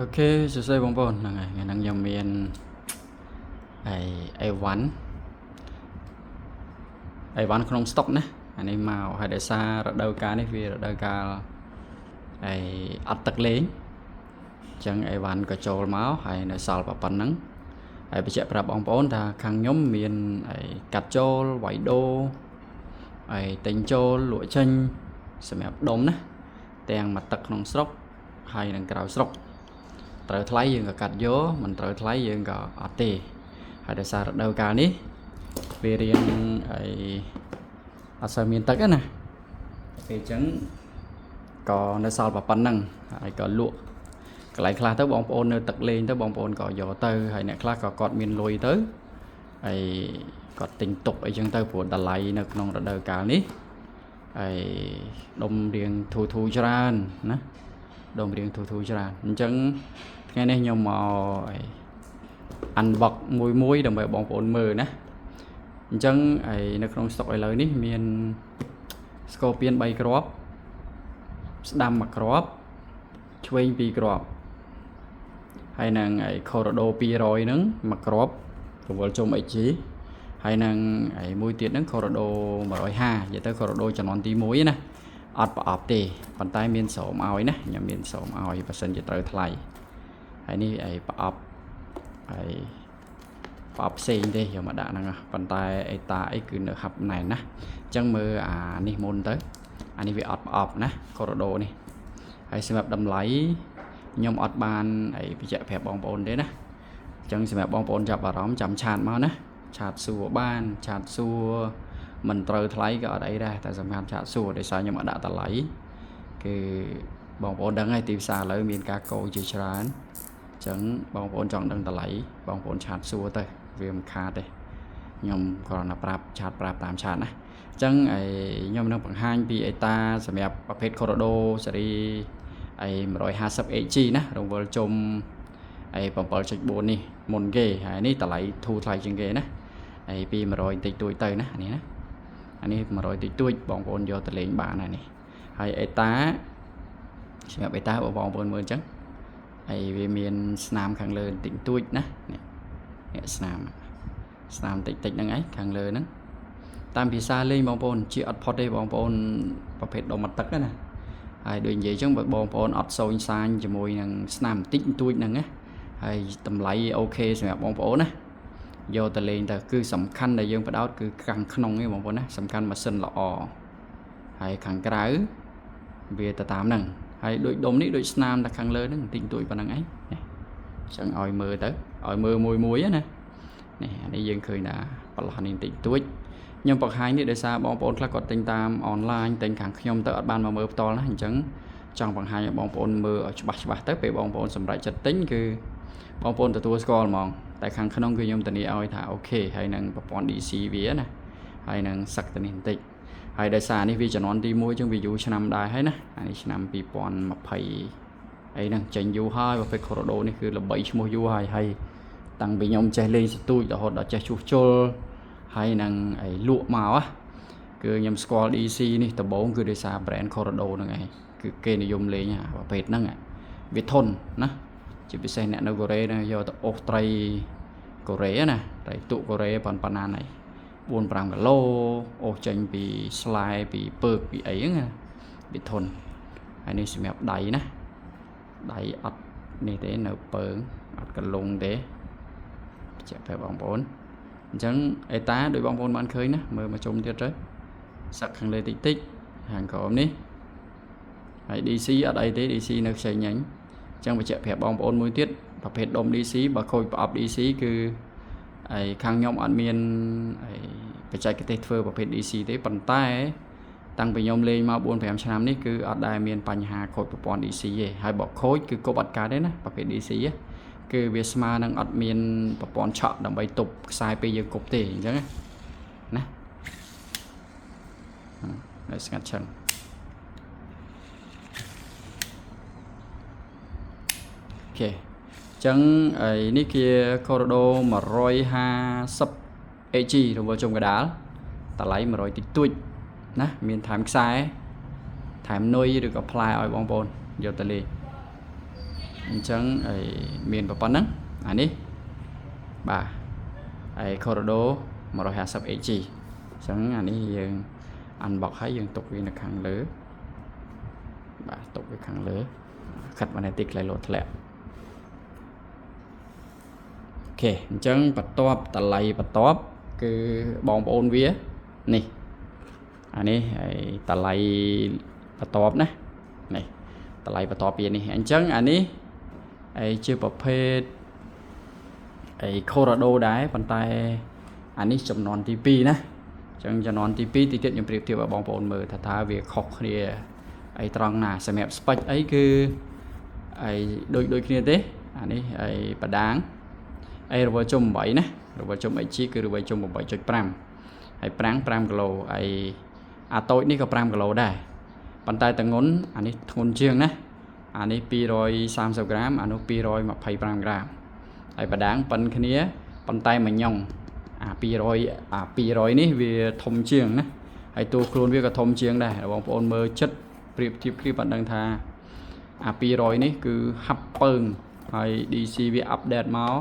OK សួស្តីបងប្អូនហ្នឹងហើយថ្ងៃហ្នឹងខ្ញុំមានអីអីវ៉ាន់អីវ៉ាន់ក្នុងស្តុកណាអានេះមកហើយដោយសាររដូវកាលនេះវារដូវកាលអីអត់ទឹកលេងអញ្ចឹងអីវ៉ាន់ក៏ចូលមកហើយនៅសល់ប៉ុណ្ណឹងហើយបញ្ជាក់ប្រាប់បងប្អូនថាខាងខ្ញុំមានអីកាត់ចូលវ៉ៃដូហើយទិញចូលលក់ចេញសម្រាប់ដុំណាទាំងមកទឹកក្នុងស្រុកហើយនិងក្រៅស្រុក ត្រូវថ្លៃយើងក៏កាត់យកមិនត្រូវថ្លៃយើងក៏អត់ទេហើយដោយសាររដូវកាលនេះវារៀងអីអត់សូវមានទឹកណាពេលអញ្ចឹងក៏នៅសល់ប៉ុណ្ណឹងហើយក៏លក់កន្លែងខ្លះទៅបងប្អូននៅទឹកលេងទៅបងប្អូនក៏យកទៅហើយអ្នកខ្លះក៏គាត់មានលុយទៅហើយគាត់ទិញទុកអីចឹងទៅព្រោះតម្លៃនៅក្នុងរដូវកាលនេះហើយដុំរៀងធូរធូរច្រើនណាដុំរៀងធូរធូរច្រើនអញ្ចឹងថ្ងៃនេះខ្ញុំមកអី unbox មួយមួយដើម្បីបងប្អូនមើលណាអញ្ចឹងឯនៅក្នុងស្តុកឥឡូវនេះមាន Scorpion 3គ្រាប់ស្ដាំ1គ្រាប់ឆ្វេង2គ្រាប់ហើយនឹងឯ Corrado 200ហ្នឹងមួយគ្រាប់រង្វិលជុំ HG ហើយនឹងឯមួយទៀតហ្នឹង Corrado 150និយាយទៅ Corrado ជំនាន់ទី1ណាអត់ប្រអប់ទេប៉ុន្តែមានស្រោមឲ្យណាខ្ញុំមានស្រោមឲ្យបើសិនជាត្រូវថ្លៃហើយនេះឯប្រអប់ហើយប្រអប់ផ្សេងទេយកមកដាក់ហ្នឹងប៉ុន្តែអេតាអីគឺនៅហាប់ណែនណាអញ្ចឹងមើលអានេះមុនទៅអានេះវាអត់ប្រអប់ណា Corrado នេះហើយសម្រាប់តម្លៃខ្ញុំអត់បានអីបញ្ជាក់ប្រាប់បងប្អូនទេណាអញ្ចឹងសម្រាប់បងប្អូនចាប់អារម្មណ៍ចាំ chat មកណា chat សួរបាន chat សួរមិនត្រូវថ្លៃក៏អត់អីដែរតែសំខាន់ chat សួរដោយសារខ្ញុំអត់ដាក់តម្លៃគឺបងប្អូនដឹងហើយទីផ្សារឥឡូវមានការកោជាច្រើនអញ្ចឹងបងប្អូនចង់ដឹងតម្លៃបងប្អូន chat សួរទៅវាមិនខាតទេខ្ញុំគ្រាន់តែប្រាប់ chat ប្រាប់តាម chat ណាអញ្ចឹងឯខ្ញុំនឹងបង្ហាញពីអេតាសម្រាប់ប្រភេទ Corrado ស៊េរីឯ150 AG ណារង្វិលជុំឯ7.4នេះមុនគេហើយនេះតម្លៃធូរថ្លៃជាងគេណាហើយពី100តិចតួចទៅណានេះណាអានេះ100តិចតួចបងប្អូនយកទៅលេងបានហើយនេះហើយអេតាសម្រាប់អេតាបងប្អូនមើលអញ្ចឹងហើយវាមានស្នាមខាងលើតិចតួចណានេះនេះស្នាមស្នាមតិចតិចហ្នឹងឯងខាងលើហ្នឹងតាមភាសាលេងបងប្អូនជាអត់ផុតទេបងប្អូនប្រភេទដុំទឹកណាហើយដូចនិយាយអញ្ចឹងបើបងប្អូនអត់សូញសាញជាមួយនឹងស្នាមតិចតួចហ្នឹងណាហើយតម្លៃ OK សម្រាប់បងប្អូនណាយកទៅលេងទៅគឺសំខាន់ដែលយើងបដោតគឺខាងក្នុងឯងបងប្អូនណាសំខាន់ម៉ាស៊ីនល្អហើយខាងក្រៅវាទៅតាមហ្នឹងហើយដូចដុំនេះដូចស្នាមតែខាងលើហ្នឹងបន្តិចបន្តួចប៉ុណ្ណឹងឯងនេះអញ្ចឹងឲ្យមើលទៅឲ្យមើលមួយមួយណានេះអានេះយើងឃើញថាប្រឡោះនេះបន្តិចបន្តួចខ្ញុំបង្ហាញនេះដោយសារបងប្អូនខ្លះគាត់ទិញតាមអនឡាញទិញខាងខ្ញុំទៅអត់បានមកមើលផ្ទាល់ណាអញ្ចឹងចង់បង្ហាញឲ្យបងប្អូនមើលឲ្យច្បាស់ច្បាស់ទៅពេលបងប្អូនសម្រេចចិត្តទិញគឺបងប្អូនទទួលស្គាល់ហ្មងតែខាងក្នុងគឺខ្ញុំធានាឲ្យថា OK ហើយនឹងប្រព័ន្ធ DC វាណាហើយនឹងសឹកទៅនេះបន្តិចហើយដោយសារនេះវាជំនាន់ទី1ចឹងវាយូរឆ្នាំដែរហើយណាអានេះឆ្នាំ2020អីហ្នឹងចេញយូរហើយប្រភេទ Corrado នេះគឺល្បីឈ្មោះយូរហើយហើយតាំងពីខ្ញុំចេះលេងសទូចរហូតដល់ចេះជួសជុលហើយនឹងអីលក់មកណាគឺខ្ញុំស្គាល់ DC នេះដំបូងគឺដោយសារ brand Corrado ហ្នឹងឯងគឺគេនិយមលេងអាប្រភេទហ្នឹងវាធន់ណាជាពិសេសអ្នកនៅកូរ៉េហ្នឹងយកទៅអូសត្រីកូរ៉េណាត្រីទូកូរ៉េប៉ុណ្ណាណៃ4 5គីឡូអូសចេញពីស្លែពីពើកពីអីហ្នឹងណាវាធន់ហើយនេះសម្រាប់ដៃណាដៃអត់នេះទេនៅពើងអត់កលងទេបញ្ជាក់ប្រាប់បងប្អូនអញ្ចឹងអេតាដោយបងប្អូនបានឃើញណាមើលមកជុំទៀតទៅសឹកខាងលើតិចតិចខាងក្រោមនេះហើយ DC អត់អីទេ DC នៅខ្ចីញញអញ្ចឹងបញ្ជាក់ប្រាប់បងប្អូនមួយទៀតប្រភេទដុំ DC បើខូចប្រអប់ DC គឺហើយខាងខ្ញុំអត់មានហើយបច្ចេកទេសធ្វើប្រភេទ DC ទេប៉ុន្តែតាំងពីខ្ញុំលេងមក4 5ឆ្នាំនេះគឺអត់ដែលមានបញ្ហាខូចប្រព័ន្ធ DC ទេហើយបើខូចគឺគប់អត់កើតទេណាប្រភេទ DC គឺវាស្មើនឹងអត់មានប្រព័ន្ធឆក់ដើម្បីទប់ខ្សែពេលយើងគប់ទេអញ្ចឹងណាហើយស្ងាត់ឆឹង OK ចឹងឯនេះជា Corrado 150 AG រង្វិលជុំកដាលតម្លៃ100តិចតួចណាមានថែមខ្សែថែមនុយឬក៏ផ្លែឲ្យបងប្អូនយកទៅលេង អញ្ចឹងអីមានប៉ុណ្ណឹងអានេះបាទហើយ Curado 150 AG អញ្ចឹងអានេះយើង unbox ហើយយើងទុកវានៅខាងលើបាទទុកវាខាងលើខិតមកនេះតិចខ្លៃលោធ្លាក់OK អញ្ចឹងបន្ទាប់តម្លៃបន្ទាប់គឺបងប្អូនវានេះអានេះហើយតម្លៃបន្ទាប់ណានេះតម្លៃបន្ទាប់ពីនេះអញ្ចឹងអានេះហើយជាប្រភេទអី Curado ដែរប៉ុន្តែអានេះចំនួនទី2ណាអញ្ចឹងចំនួនទី2ទីទៀតខ្ញុំប្រៀបធៀបឲ្យបងប្អូនមើលថាតើវាខុសគ្នាអីត្រង់ណាសម្រាប់ spec អីគឺអីដូចដូចគ្នាទេអានេះអីបដាងអីរវល់ជុំ8ណារវល់ជុំ HG គឺរវល់ជុំ8.5ហើយប្រាំង5គីឡូអីអាតូចនេះក៏5គីឡូដែរប៉ុន្តែតងន់អានេះធ្ងន់ជាងណាអានេះ230ក្រាមអានោះ225ក្រាមហើយបដាងប៉ុនគ្នាប៉ុន្តែមួយញ៉ុងអា200អា200នេះវាធំជាងណាហើយតួខ្លួនវាក៏ធំជាងដែរបងប្អូនមើលចិត្តប្រៀបធៀបគ្នាបានដឹងថាអា200នេះគឺហាប់ពើងហើយ DC វា update មក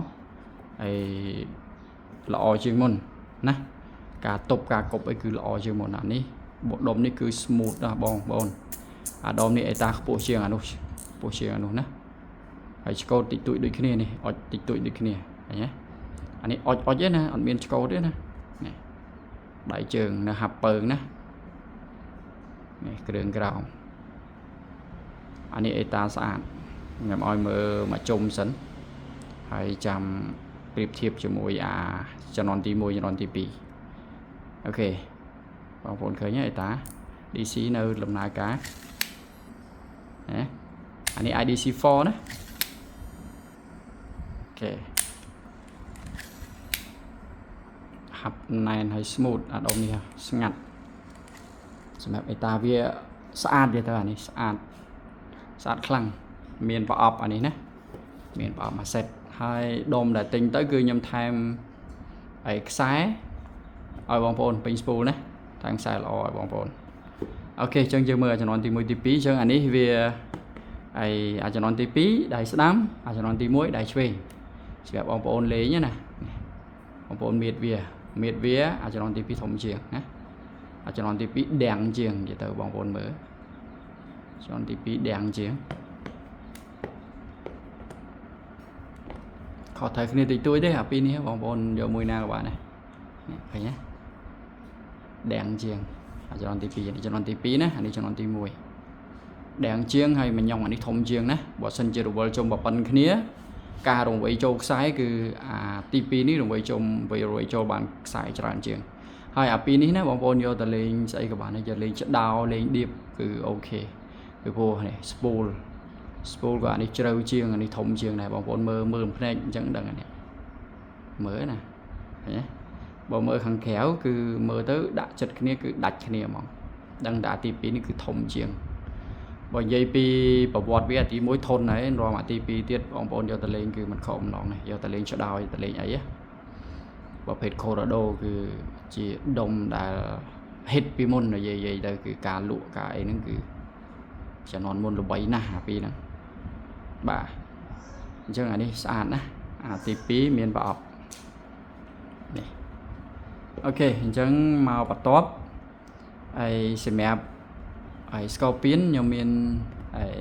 ហើយល្អជាងមុនណាការទប់ការគប់អីគឺល្អជាងមុនអានេះដុំនេះគឺ smooth ណាស់បងប្អូនអាដុំនេះអេតាខ្ពស់ជាងអានោះខ្ពស់ជាងអានោះណាហើយឆ្កូតតិចតួចដូចគ្នានេះអុចតិចតួចដូចគ្នាឃើញទេអានេះអុចអុចទេណាអត់មានឆ្កូតទេណានេះដៃជើងនៅហាប់ពើងណានេះគ្រឿងក្រោមអានេះអេតាស្អាតខ្ញុំឲ្យមើលមកជុំសិនហើយចាំប្រៀបធៀបជាមួយអាជំនាន់ទី1ជំនាន់ទី2OK បងប្អូនឃើញទេអេតា DC នៅដំណើរការណាអានេះ IDC 4ណាOK ហាប់ណែនហើយ smooth អាដុំនេះស្ងាត់សម្រាប់អេតាវាស្អាតវាទៅអានេះស្អាតស្អាតខ្លាំងមានប្រអប់អានេះណាមានប្រអប់មួយសេតហើយដុំដែលទិញទៅគឺខ្ញុំថែមអីខ្សែឲ្យបងប្អូនពេញ spool ណាថែមខ្សែល្អឲ្យបងប្អូន OK អញ្ចឹងយើងមើលជំនាន់ទី1ទី2អញ្ចឹងអានេះវាអីអាជំនាន់ទី2ដៃស្ដាំអាជំនាន់ទី1ដៃឆ្វេងសម្រាប់បងប្អូនលេងណាបងប្អូនមៀតវាមៀតវាអាជំនាន់ទី2ធំជាងណាអាជំនាន់ទី2ដាំងជាងនិយាយទៅបងប្អូនមើលជំនាន់ទី2ដាំងជាងខុសត្រូវគ្នាតិចតួចទេអាពីរនេះបងប្អូនយកមួយណាក៏បានដែរនេះឃើញទេដាំងជាងអាជំនាន់ទី2នេះជំនាន់ទី2ណាអានេះជំនាន់ទី1ដាំងជាងហើយមួយញ៉ុងអានេះធំជាងណាបើសិនជារវល់ជុំប្រប៉ុនគ្នាការរង្វៃចូលខ្សែគឺអាទី2នេះរង្វៃជុំវៃរង្វៃចូលបានខ្សែច្រើនជាងហើយអាពីរនេះណាបងប្អូនយកទៅលេងស្អីក៏បានដែរយកលេងឆ្ដោលេងឌៀបគឺ OK ពីព្រោះនេះ spool spool ក៏អានេះជ្រៅជាងអានេះធំជាងដែរបងប្អូនមើលមើលភ្នែកអញ្ចឹងដឹងអានេះមើលណាឃើញទេបើមើលខាងក្រៅគឺមើលទៅដាក់ចិត្តគ្នាគឺដាច់គ្នាហ្មងដឹងតែអាទី2នេះគឺធំជាងបើនិយាយពីប្រវត្តិវាអាទី1ធន់ហើយរំអាទី2ទៀតបងប្អូនយកទៅលេងគឺមិនខុសម្ដងទេយកទៅលេងឆ្ដោយទៅលេងអីណាប្រភេទ Curado គឺជាដុំដែល hit ពីមុននិយាយទៅគឺការលក់ការអីហ្នឹងគឺជំនាន់មុនល្បីណាស់អាពីរហ្នឹងបាទអញ្ចឹងអានេះស្អាតណាស់អាទី2មានប្រអប់នេះOK អញ្ចឹងមកបន្ទាប់ហើយសម្រាប់ហើយ Scorpion ខ្ញុំមានហើយ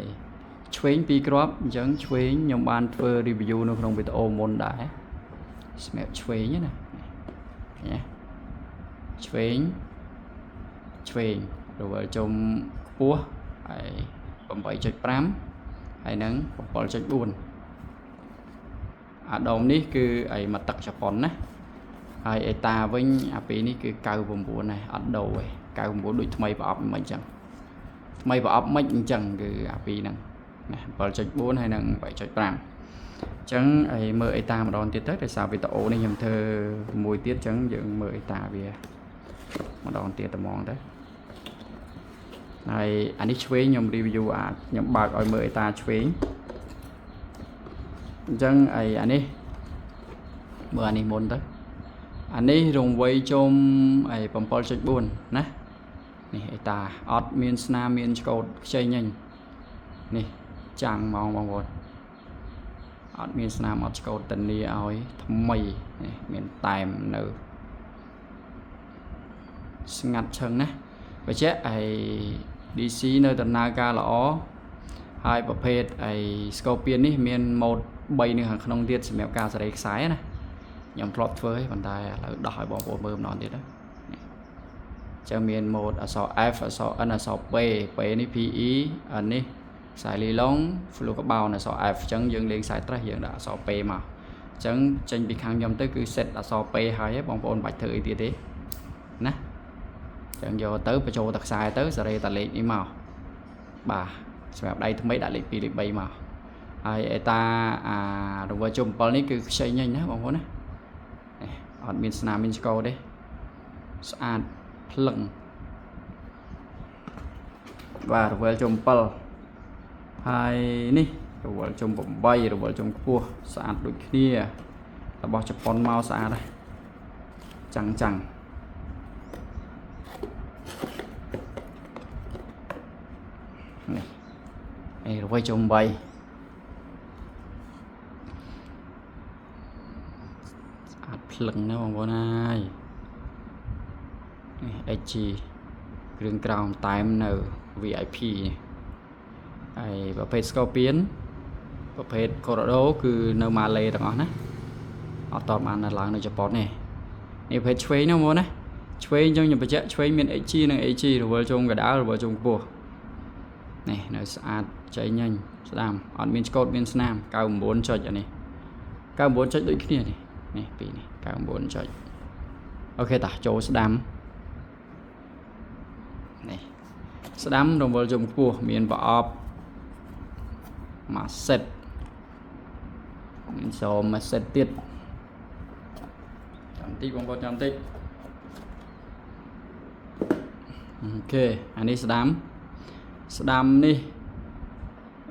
ឆ្វេងពីរគ្រាប់អញ្ចឹងឆ្វេងខ្ញុំបានធ្វើ review នៅក្នុងវីដេអូមុនដែរសម្រាប់ឆ្វេងណាណាឆ្វេងឆ្វេងរវល់ជុំខ្ពស់ហើយ8.5ហើយនឹង7.4អាដុំនេះគឺអីមកទឹកជប៉ុនណាហើយអេតាវិញអាពីរនេះគឺ99ដែរអត់ដូរទេ99ដូចថ្មីប្រអប់មិនអញ្ចឹងថ្មីប្រអប់មិនអញ្ចឹងគឺអាពីរហ្នឹងណា7.4ហើយនឹង8.5អញ្ចឹងអីមើលអេតាម្ដងទៀតទៅដោយសារវីដេអូនេះខ្ញុំធ្វើមួយទៀតអញ្ចឹងយើងមើលអេតាវាម្ដងទៀតត្មងទៅហើយអានេះឆ្វេងខ្ញុំ review អាខ្ញុំបើកឲ្យមើលអេតាឆ្វេងអញ្ចឹងអីអានេះមើលអានេះមុនទៅអានេះរង្វៃជុំអី7.4ណានេះអេតាអត់មានស្នាមមានឆ្កូតខ្ចីញញនេះចាំងហ្មងបងប្អូន អត់មានស្នាមអត់ឆ្កូតធានាឲ្យថ្មីនេះមានតែមនៅស្ងាត់ឈឹងណាបញ្ជាក់ឯ DC នៅដំណើរការល្អហើយប្រភេទឯ Scorpion នេះមាន mode 3នៅខាងក្នុងទៀតសម្រាប់ការសេរីខ្សែណាខ្ញុំធ្លាប់ធ្វើហើយប៉ុន្តែឥឡូវដោះឲ្យបងប្អូនមើលម្ដងទៀតណាចឹងមាន mode អក្សរ F អក្សរ N អក្សរ P P នេះ PE N នេះខ្សែលីឡុង fluorocarbon អក្សរ F អញ្ចឹងយើងលេងខ្សែត្រេះយើងដាក់អក្សរ P មកអញ្ចឹងចេញពីខាងខ្ញុំទៅគឺ set អក្សរ P ហើយបងប្អូនមិនបាច់ធ្វើអីទៀតទេណាអញ្ចឹងយកទៅបញ្ចូលតែខ្សែទៅសេរីតាលេខនេះមកបាទសម្រាប់ដៃថ្មីដាក់លេខ2លេខ3មកហើយអេតាអារង្វិលជុំ7នេះគឺខ្ចីញញណាបងប្អូនណាអត់មានស្នាមមានឆ្កោទេស្អាតភ្លឹងបាទរង្វិលជុំ7ហើយនេះរង្វិលជុំ8រង្វិលជុំខ្ពស់ស្អាតដូចគ្នារបស់ជប៉ុនមកស្អាតដែរចាំងចាំងនេះអេរង្វិលជុំ8ស្អាតភ្លឹងណាស់បងប្អូនហើយនេះ HG គ្រឿងក្រោមតែមនៅ VIP នេះហើយប្រភេទ Scorpion ប្រភេទ Corrado គឺនៅម៉ាឡេទាំងអស់ណាអត់តបាននៅឡើងនៅជប៉ុនទេនេះប្រភេទឆ្វេងណាបងប្អូនណាឆ្វេងអញ្ចឹងខ្ញុំបញ្ជាក់ឆ្វេងមាន HG និង AG រវល់ជុំកដាលរវល់ជុំខ្ពស់នេះនៅស្អាតចៃញញស្ដាំអត់មានឆ្កូតមានស្នាម99ចុចអានេះ99ចុចដូចគ្នានេះនេះពីរនេះ99ចុច OK តាចូលស្ដាំនេះស្ដាំរង្វិលជុំខ្ពស់មានប្រអប់មួយសិតមានសមមួយសិតទៀតចាំតិចបងប្អូនចាំតិច OK អានេះស្ដាំស្ដាំនេះ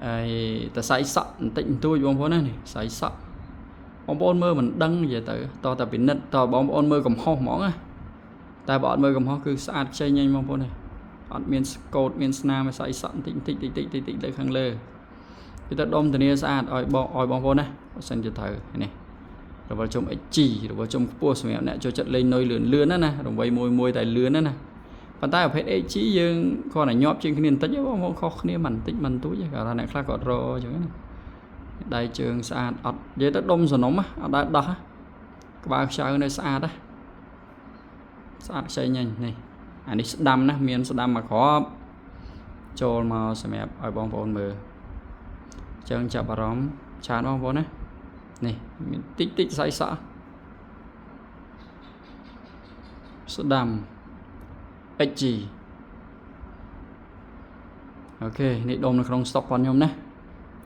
ហើយតសៃសក់បន្តិចបន្តួចបងប្អូនណានេះសៃសក់បងប្អូនមើលមិនដឹងនិយាយទៅតតែពិនិត្យតបងប្អូនមើលកំហុសហ្មងណាតែបើអត់មើលកំហុសគឺស្អាតខ្ចីញញបងប្អូនណាអត់មានស្កូតមានស្នាមសៃសក់បន្តិចបន្តិចតិចតិចតិចតិចលើខាងលើគឺទៅដុំធានាស្អាតឲ្យបងឲ្យបងប្អូនណាបើសិនជាត្រូវនេះរវល់ជុំ HG រវល់ជុំខ្ពស់សម្រាប់អ្នកចូលចិត្តលេងនុយលឿនលឿនណាណារង្វៃមួយមួយតែលឿនណាណាប៉ុន្តែប្រភេទ HG យើងគ្រាន់តែញាប់ជាងគ្នាបន្តិចបងប្អូនខុសគ្នាមិនបន្តិចមិនទូចទេគាត់ថាអ្នកខ្លះគាត់រអញ្ចឹងណាដៃជើងស្អាតអត់និយាយទៅដុំសនំអត់ដែលដោះក្បាលខ្ចៅនៅស្អាតណាស្អាតខ្ចីញញនេះអានេះស្ដាំណាមានស្ដាំមួយគ្រាប់ចូលមកសម្រាប់ឲ្យបងប្អូនមើលអញ្ចឹងចាប់អារម្មណ៍ឆាតបងប្អូនណានេះមានតិចតិចសៃសក់ស្ដាំ HG OK នេះដុំនៅក្នុងស្តុករបស់ខ្ញុំណា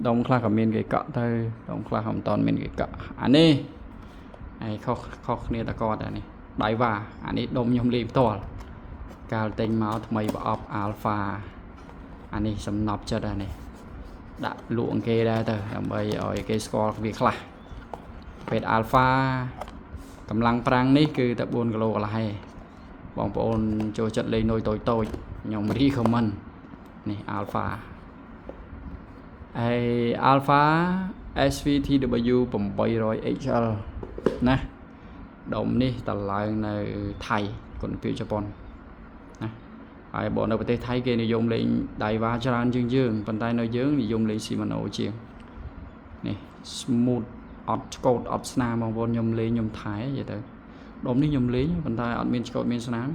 ដុំខ្លះក៏មានគេកក់ទៅដុំខ្លះក៏មិនតាន់មានគេកក់អានេះហើយខុសខុសគ្នាតកតអានេះដៃវ៉ាអានេះដុំខ្ញុំលេងផ្ទាល់កាលទិញមកថ្មីប្រអប់ Alpha អានេះសំណប់ចិត្តអានេះដាក់លក់គេដែរទៅដើម្បីឲ្យគេស្គាល់វាខ្លះប្រភេទ Alpha កម្លាំងប្រាំងនេះគឺតែ4គីឡូកន្លះឯងបងប្អូនចូលចិត្តលេងនុយតូចតូចខ្ញុំ recommend នេះ Alpha ហើយ Alpha SVTW 800 HL ណាដុំនេះតឡើងនៅថៃគុណភាពជប៉ុនណាហើយបើនៅប្រទេសថៃគេនិយមលេង Daiwa ច្រើនជាងយើងប៉ុន្តែនៅយើងនិយមលេង Shimano ជាងនេះ smooth អត់ឆ្កូតអត់ស្នាមបងប្អូនខ្ញុំលេងខ្ញុំថែនិយាយទៅដុំនេះខ្ញុំលេងប៉ុន្តែអត់មានឆ្កូតមានស្នាម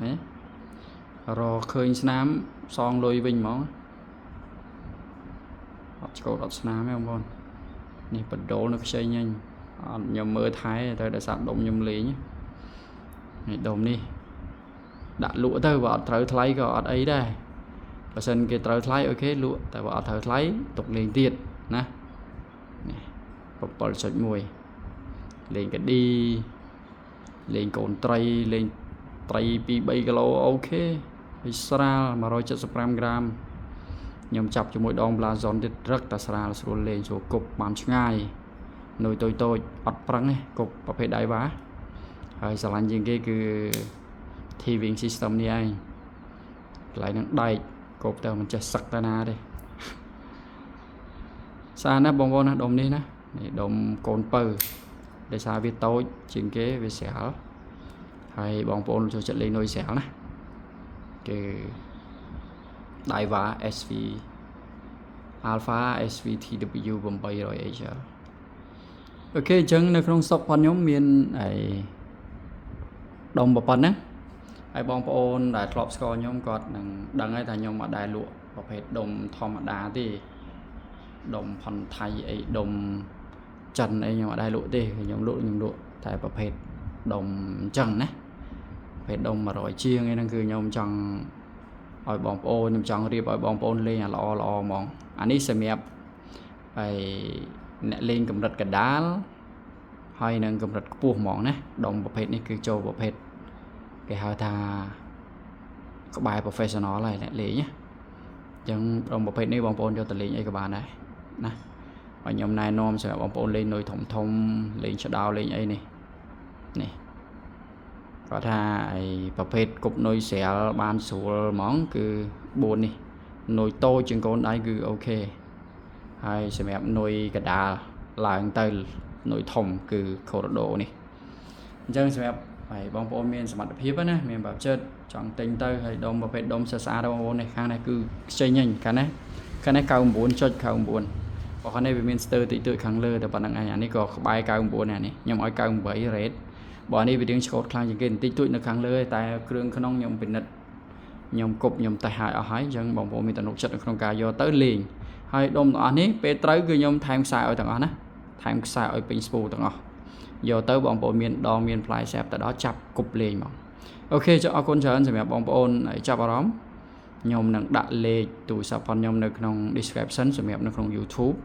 ហ៎រកឃើញស្នាមសងលុយវិញហ្មងអត់ឆ្កូតអត់ស្នាមទេបងប្អូននេះបដូលនៅខ្ចីញញអត់ខ្ញុំមើលថែទៅដោយសារដុំខ្ញុំលេងនេះដុំនេះដាក់លក់ទៅបើអត់ត្រូវថ្លៃក៏អត់អីដែរបើសិនគេត្រូវថ្លៃ OK លក់តែបើអត់ត្រូវថ្លៃទុកលេងទៀតណានេះ7.1លេងកាឌីលេងកូនត្រីលេងត្រី2 3គីឡូ OK ហើយស្រាល175ក្រាមខ្ញុំចាប់ជាមួយដង Blazon ទៀតរឹកតែស្រាលស្រួលលេងស្រួលគប់បានឆ្ងាយនុយតូចតូចអត់ប្រឹងទេគប់ប្រភេទដៃវ៉ាហើយស្រឡាញ់ជាងគេគឺ TV system នេះឯងកន្លែងហ្នឹងដែកគប់ទៅមិនចេះសឹកទៅណាទេស្អាតណាស់បងប្អូនណាដុំនេះណា នេះដុំកូនពៅដោយសារវាតូចជាងគេវាស្រាលហើយបងប្អូនចូលចិត្តលេងនុយស្រាលណាគឺ Daiwa SV Alpha SVTW 800 HL។ OK អញ្ចឹងនៅក្នុងស្តុករបស់ខ្ញុំមានឯដុំប៉ុណ្ណឹងហើយបងប្អូនដែលធ្លាប់ស្គាល់ខ្ញុំគាត់នឹងដឹងហើយថាខ្ញុំអត់ដែលលក់ប្រភេទដុំធម្មតាទេដុំផុនថៃអីដុំចិនអីខ្ញុំអត់ដែលលក់ទេខ្ញុំលក់ខ្ញុំលក់តែប្រភេទដុំអញ្ចឹងណាប្រភេទដុំ100ជាងអីហ្នឹងគឺខ្ញុំចង់ឲ្យបងប្អូនខ្ញុំចង់រៀបឲ្យបងប្អូនលេងឲ្យល្អល្អហ្មងអានេះសម្រាប់ហើយអ្នកលេងកម្រិតកដាលហើយនឹងកម្រិតខ្ពស់ហ្មងណាដុំប្រភេទនេះគឺចូលប្រភេទគេហៅថាក្បែរ professional ហើយអ្នកលេងណាអញ្ចឹងដុំប្រភេទនេះបងប្អូនយកទៅលេងអីក៏បានដែរណាបើខ្ញុំណែនាំសម្រាប់បងប្អូនលេងនុយធំធំលេងឆ្ដោលេងអីនេះនេះគាត់ថាឯប្រភេទគប់នុយស្រាលបានស្រួលហ្មងគឺ4នេះនុយតូចជាងកូនដៃគឺ OK ហើយសម្រាប់នុយកដាលឡើងទៅនុយធំគឺ Curado នេះអញ្ចឹងសម្រាប់ហើយបងប្អូនមានសមត្ថភាពណាមានបែបចិត្តចង់ទិញទៅហើយដុំប្រភេទដុំស្អាតៗបងប្អូននេះខាងនេះគឺខ្ចីញញខាងនេះខាងនេះ99.99បើខាងនេះវាមានស្ទើរតិចតួចខាងលើតែប៉ុណ្្នឹងឯងអានេះក៏ក្បែរ99អានេះខ្ញុំឲ្យ98 rate បើអានេះវារៀងឆ្កូតខ្លាំងជាងគេបន្តិចតួចនៅខាងលើតែគ្រឿងក្នុងខ្ញុំពិនិត្យខ្ញុំគប់ខ្ញុំតេស្តឲ្យអស់ហើយអញ្ចឹងបងប្អូនមានទំនុកចិត្តនៅក្នុងការយកទៅលេងហើយដុំទាំងអស់នេះពេលត្រូវគឺខ្ញុំថែមខ្សែឲ្យទាំងអស់ណាថែមខ្សែឲ្យពេញស្ពូទាំងអស់យកទៅបងប្អូនមានដងមានផ្លែសែបទៅដល់ចាប់គប់លេងហ្មង OK ចុះអរគុណច្រើនសម្រាប់បងប្អូនចាប់អារម្មណ៍ខ្ញុំនឹងដាក់លេខទូរស័ព្ទរបស់ខ្ញុំនៅក្នុង description សម្រាប់នៅក្នុង YouTube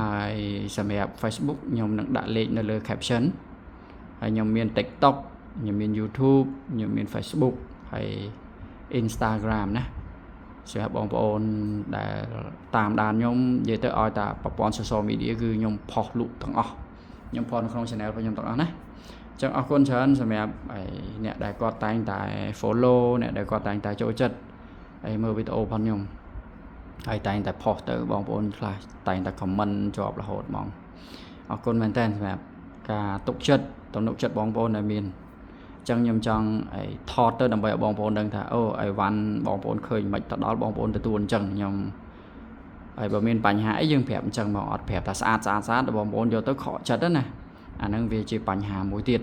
ហើយសម្រាប់ Facebook ខ្ញុំនឹងដាក់លេខនៅលើ caption ហើយខ្ញុំមាន TikTok ខ្ញុំមាន YouTube ខ្ញុំមាន Facebook ហើយ Instagram ណាសម្រាប់បងប្អូនដែលតាមដានខ្ញុំនិយាយទៅឲ្យតាប្រព័ន្ធ social media គឺខ្ញុំផុសលក់ទាំងអស់ខ្ញុំផុសនៅក្នុង channel របស់ខ្ញុំទាំងអស់ណាចឹងអរគុណច្រើនសម្រាប់អ្នកដែលគាត់តែងតែ follow អ្នកដែលគាត់តែងតែចូលចិត្តហើយមើលវីដេអូរបស់ខ្ញុំហើយតែងតែផុសទៅបងប្អូនខ្លះតែងតែ comment ជាប់រហូតហ្មងអរគុណមែនតើសម្រាប់ការទុកចិត្តទំនុកចិត្តបងប្អូនដែលមានអញ្ចឹងខ្ញុំចង់ឲ្យថតទៅដើម្បីឲ្យបងប្អូនដឹងថាអូអីវ៉ាន់បងប្អូនឃើញមិនទៅដល់បងប្អូនទទួលអញ្ចឹងខ្ញុំហើយបើមានបញ្ហាអីយើងប្រាប់អញ្ចឹងមកអត់ប្រាប់ថាស្អាតស្អាតស្អាតដល់បងប្អូនយកទៅខកចិត្តណាអាហ្នឹងវាជាបញ្ហាមួយទៀត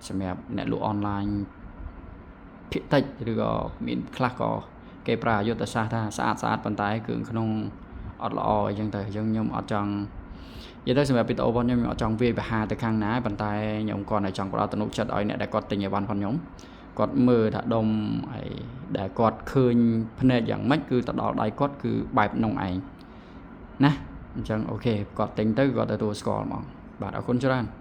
សម្រាប់អ្នកលក់អនឡាញភាគតិចឬក៏មានខ្លះក៏គេប្រើយុទ្ធសាស្ត្រថាស្អាតស្អាតប៉ុន្តែគឺក្នុងអត់ល្អអញ្ចឹងទៅអញ្ចឹងខ្ញុំអត់ចង់និយាយទៅសម្រាប់វីដេអូរបស់ខ្ញុំខ្ញុំអត់ចង់វាយប្រហារទៅខាងណាប៉ុន្តែខ្ញុំគ្រាន់តែចង់ផ្ដល់ទំនុកចិត្តឲ្យអ្នកដែលគាត់ទិញអីវ៉ាន់របស់ខ្ញុំគាត់មើលថាដុំហើយដែលគាត់ឃើញភ្នែកយ៉ាងម៉េចគឺទៅដល់ដៃគាត់គឺបែបនោះឯងណាអញ្ចឹង OK គាត់ទិញទៅគាត់ទទួលស្គាល់ហ្មងបាទអរគុណច្រើន។